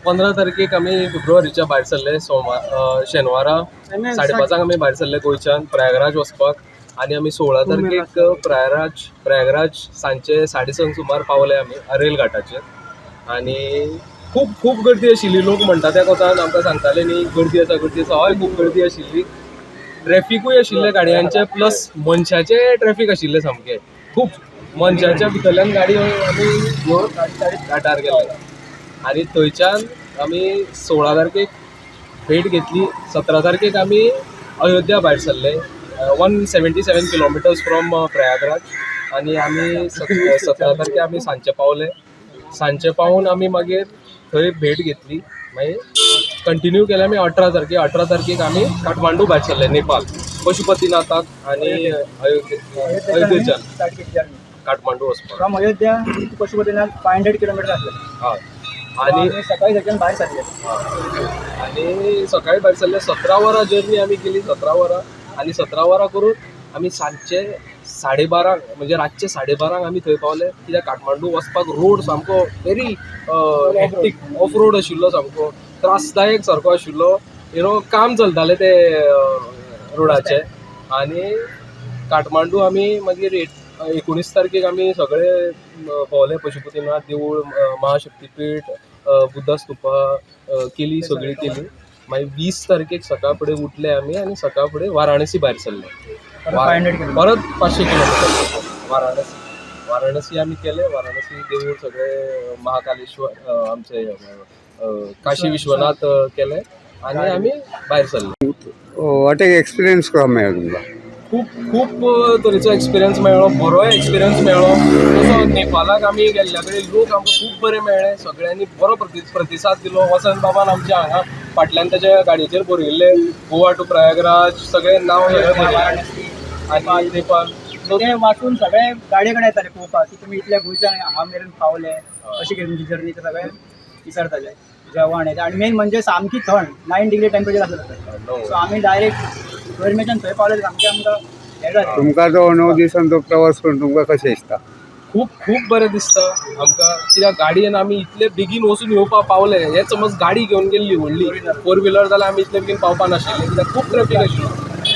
15 तारखेक आमी फेब्रुवारीच्या भायर सरले, सोमार, शेनवारा 5:30 आमी भायर सरले गोंयच्यान प्रयागराज वचपाक. आनी आमी 16 तारखेक प्रयागराज सांजचे 6:30 सुमार पावले आमी रेल घाटाचेर. आनी खूब खूब गर्दी आशिल्ली. लोक म्हणटा त्या कोतान आमकां सांगताले न्ही, गर्दी आसा, गर्दी आसा. हय, खूब गर्दी आशिल्ली. ट्रॅफिकूय आशिल्लें गाडयांचें, प्लस मनशाचें ट्रॅफीक आशिल्लें सामकें. खूब मनशाच्या भितरल्यान गाडी आमी घेवन घाटार गेले. आनी थंयच्यान आमी 16 तारखेक भेट घेतली. 17 तारखेक आमी अयोध्या भायर सरले, 177 किलोमिटर्स फ्रॉम प्रयागराज. आनी आमी 17 तारखे आमी सांजचे पावले. सांजचे पावून आमी मागीर थंय भेट घेतली. मागीर कंटिन्यू केले आमी 18 तारखेक. 18 तारखेक आमी काठमांडू भायर सरले, नेपाल, पशुपतीनाथाक आनी अयोध्येच्यान काठमांडू वचपाक. फ्रॉम अयोध्या पशुपतीनाथ 500 किलोमिटर आसले. हय. आनी सकाळी थंयच्यान भायर सरले. आनी सकाळी भायर सरले, 17 वरां जर्नी आमी केली, 17 वरां. आनी 17 वरां करून आमी सांजचे 12:30, म्हणजे रातचे 12:30 आमी थंय पावले. कित्याक काठमांडू वचपाक रोड सामको व्हेरी हेक्टीक, ऑफ रोड आशिल्लो, सामको त्रासदायक सारको आशिल्लो. काम चलतालें ते रोडाचें. आनी काठमांडू आमी मागीर 19 तारखेक आमी सगळे भोंवले. पशुपतीनाथ देवूळ, महाशक्तीपीठ, बुद्धा स्तुपा केली, सगळी केली. मागीर 20 तारखेक सकाळ फुडें उठले आमी आनी सकाळ फुडें वाराणसी भायर सरले. परत परत 500 किलोमिटर वाराणसी. वाराणसी आमी केले. वाराणसी देवूळ सगळे, महाकालेश्वर, आमचे काशी विश्वनाथ केले आनी आमी भायर सरले. What एक एक्सपिरियन्स कसो मेळ्ळो तुमकां? खूब खूब तरेचो एक्सपिरियन्स मेळ्ळो, बरोय एक्सपिरियन्स मेळ्ळो. तसो नेपालाक आमी गेल्ल्या कडेन लोक आमकां खूब बरे मेळ्ळे. सगळ्यांनी बरो प्रतिसाद दिलो. वसंत बाबान आमच्या हांगा फाटल्यान ताच्या गाडयेचेर बरयल्लें गोवा टू प्रयागराज, सगळें नांव सगळें बरयल्लें. आनी नेपाल ते वाचून सगळे गाडये कडेन येताले पळोवपाक की तुमी इतल्या गोंयच्यान हांगा मेरेन पावले, कशी कितें तुमची जर्नी, ते सगळे विचारताले. जेवण हें, आनी मेन म्हणजे सामकी थंड, 9 डिग्री टेम्परेचर आसलें. सो आमी डायरेक्ट गरमेच्यान थंय पावले, सामकें आमकां हें जालें. तुमकां तो 9 दिसांचो प्रवास करून तुमकां कशें दिसता? खूब खूब बरें दिसता आमकां, कित्याक गाडयेन आमी इतले बेगीन वचून येवपाक पावले. हें समज गाडी घेवन गेल्ली व्हडली 4 व्हिलर जाल्यार आमी इतले बेगीन पावपा नाशिल्ले, कित्याक खूब ट्रॅफीक आशिल्लो.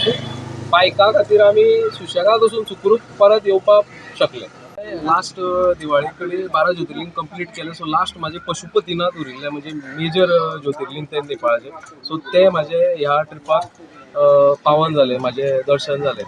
खूब बायका खातीर आमी सुशेगाद वचून सुखरूप परत येवपाक शकले. लास्ट दिवाळी कडेन 12 ज्योतिर्लिंग कंप्लीट केलें. सो लास्ट म्हाजें पशुपतीनाथ उरिल्लें, म्हणजे मेजर ज्योतिर्लिंग तें नेपाळाचें. सो तें म्हाजें ह्या ट्रिपाक पावन जालें, म्हाजें दर्शन जालें.